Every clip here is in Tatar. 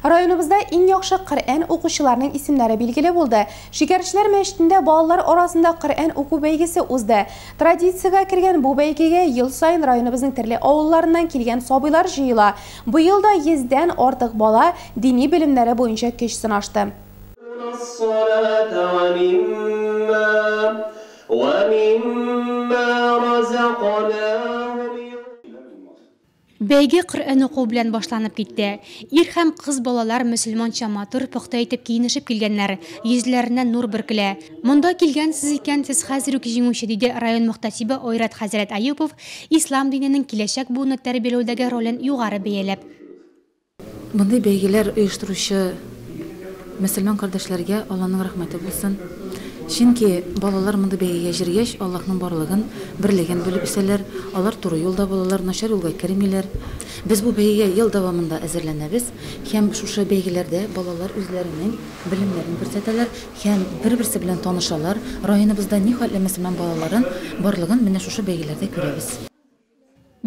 Районыбызда иң яхшы Коръән укучыларның исемнәре билгеле булды. Шикәрчеләр мәчетендә балалар арасында Коръән уку бәйгесе узды. Традициягә кергән бу бәйгегә ел саен районыбызның төрле авылларыннан килгән сабыйлар җыела. Быел да йөздән артык бала дини белемнәре буенча көч сынашты. Бәйге Коръән уку белән башланып китте. Ир һәм кыз балалар мөселманча матур, пөхтә итеп киенешеп килгәннәр. Йөзләреннән нур бөркелә. Монда килгәнсез икән, сез хәзер үк җиңүче, диде район мөхтәсибе Айрат хәзрәт Аюпов, ислам диненең киләчәк буынны тәрбияләүдәге ролен югары бәяләп. Мондый бәйгеләр оештыручы мөселман кардәшләргә Алланың рәхмәте булсын. Чөнки балалар мондый бәйгегә җиргәч, Аллаһның барлыгын, берлеген белеп үсәләр, алар туры юлда булалар, начар юлга кермиләр. Без бу бәйгегә ел дәвамында әзерләнәбез һәм шушы бәйгеләрдә балалар үзләренең белемнәрен күрсәтәләр һәм бер-берсе белән танышалар. Районыбызда нихәтле мөселман балаларын барлыгын менә шушы бәйгеләрдә күрәбез.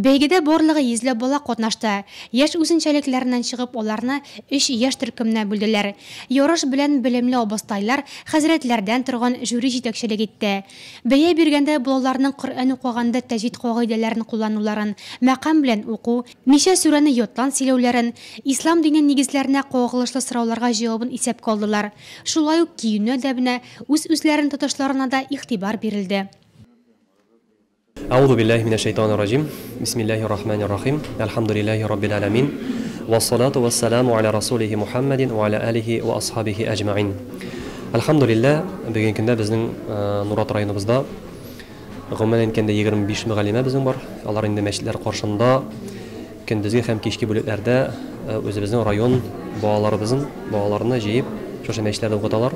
Бәйгедә барлыгы йөзләп бала катнашты. Яшь үзенчәлекләреннән чыгып, аларны өч яшь төркеменә бүлделәр. Ярыш белән белемле абыстайлар, хәзрәтләрдән торган жюри җитәкчелек итте. Бәя биргәндә балаларның Коръән укыганда тәҗвид кагыйдәләрен куллануларын, мәкам белән уку, ничә сүрәне яттан сөйләүләрен, ислам дине нигезләренә кагылышлы сорауларга җавабын исәпкә алдылар. Шулай ук киенү әдәбенә, үз-үзләрен тотышларына да игътибар бирелде. Әгъузу биллаһи минәш шайтанир раҗим. Бисмиллаһир рахманир рахим. Әлхәмдүлиллаһи раббил аламин. Вассалату вассаламу аля расулихи Мухаммадин ва аля алихи ва асхабихи әҗмәин. Әлхәмдүлиллаһ, бүгенге көндә безнең Нурат районыбызда гомумән әйткәндә 25 мөгаллимә безнең бар. Алар инде мәчетләр каршында көндезге һәм кичке бүлекләрдә үзебезнең район балаларыбызын, балаларны җыеп, шушы мәчетләрдә укыталар.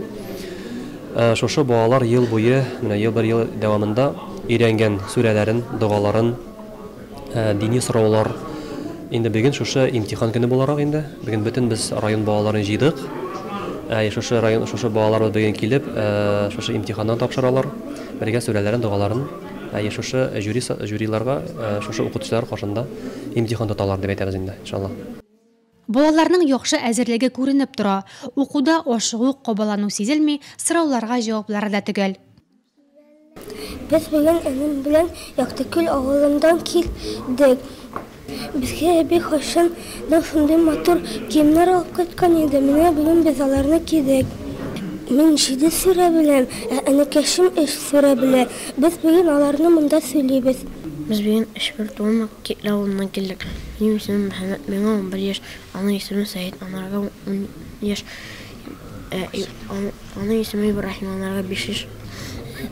Шушы балалар ел буе, менә ел бер ел дәвамында өйрәнгән сүрәләрен, догаларын, дини сораулар. Инде бүген шушы имтихан көне буларак инде, бүген бөтен без район балаларын җыйдык. Шушы район, шушы балаларыбыз бүген килеп, шушы имтиханнан тапшыралар. Бергә сүрәләрен, догаларын, шушы жюри, жюриларга, шушы укытучылар каршында имтихан тоталар дип әйтәбез инде, иншалла. Балаларның яхшы әзерлеге күренеп тора. Укуда ашыгу, кабалану сизелми, сорауларга җаваплары да төгәл. Без бүген энем белән Яктыкүл авылыннан килдек. Безгә әби Хашим да шундый матур киемнәр алып кайткан иде. Менә бүген без аларны кидек. Мин 7 сүрә беләм, ә энекәшем 3 сүрә белә. Без бүген аларны монда сөйлибез. Без бүген өч бер туган Китле авылыннан килдек. Минем исемем Мөхәммәт, миңа 11 яшь, аның исеме Сәид, анарга 10 яшь, аның исеме Ибраһим, анарга 5 яшь.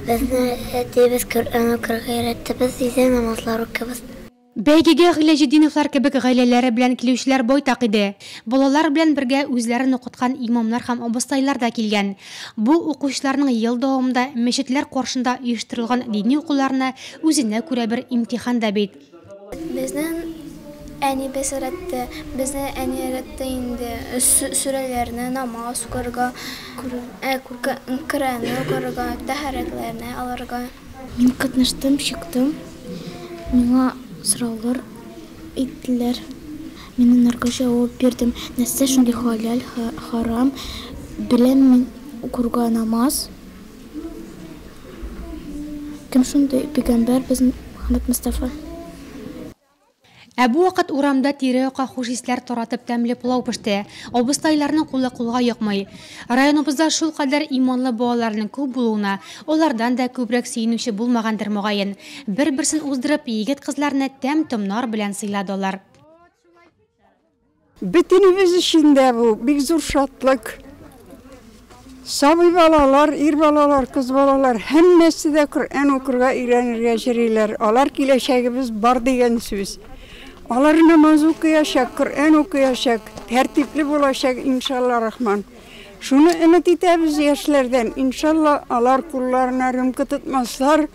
Безне әтиебез Коръән укырга өйрәтте, без өйдә намазлар укыбыз. Бәйгегә Гыйләҗетдиновлар кебек гаиләләре белән килүчеләр байтак иде. Балалар белән бергә үзләрен укыткан имамнар һәм абыстайлар да килгән. Бу укучыларның ел дәвамында мәчетләр каршында оештырылган дини укуларына үзенә күрә бер имтихан да бит. Безнең әнибез өйрәтте, безне әни өйрәтте инде сүрәләрне, намаз укырга, Коръәнне укырга, тәһарәтләрне алырга. Мин катнаштым, чыктым. Миңа сораулар әйттеләр. Мин аларга җавап бирдем. Нәрсә шундый халал, харам, беләм мин укырга намаз. Кем шундый пәйгамбәр безнең Мөхәммәд Мостафа? Ә бу вакыт урамда тирә-якка хуш исләр таратып тәмле пылау пеште. Абыстайларның кулы кулга йокмый. Районыбызда шул кадәр иманлы балаларның күп булуына, алардан да күбрәк сөенүче булмагандыр мөгаен. Бер-берсен уздырып, егет-кызларны тәм-томнар белән сыйлады алар. Бөтенебез өчен дә бу бик зур шатлык. Сабый балалар, ир балалар, кыз балалар һәммәсе дә Коръән укырга өйрәнергә йөриләр. Алар киләчәгебез бар дигән сүз. Алар намаз укыячак, Коръән укыячак, тәртипле булачак, иншалла рахман. Шуны өмет итәбез яшьләрдән. Иншалла алар кулларына рюмка тотмаслар,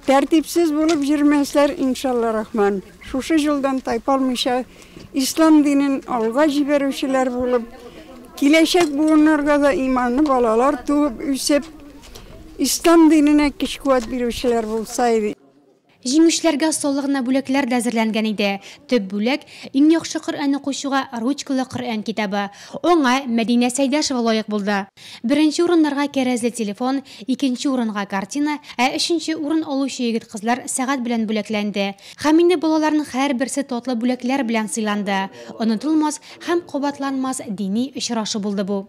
тәртипсез булып йөрмәсләр, иншалла рахман. Шушы юлдан тайпалмыйча ислам динен алга җибәрүчеләр булып, киләчәк буыннарга да иманлы балалар туып үсеп, ислам диненә көч-куәт бирүчеләр булса иде. Җиңүчеләргә саллы гына бүләкләр дә әзерләнгән иде. Төп бүләк, иң яхшы Коръән укучыга ручкалы Коръән китабы. Аңа Мәдинә Сәйдәшева лаек булды. Беренче урыннарга кәрәзле телефон, икенче урынга картина, ә өченче урын алучы егет-кызлар сәгать белән бүләкләнде. Һәм инде балаларның һәрберсе татлы бүләкләр белән сыйланды. Онытылмас һәм кабатланмас дини очрашу булды бу.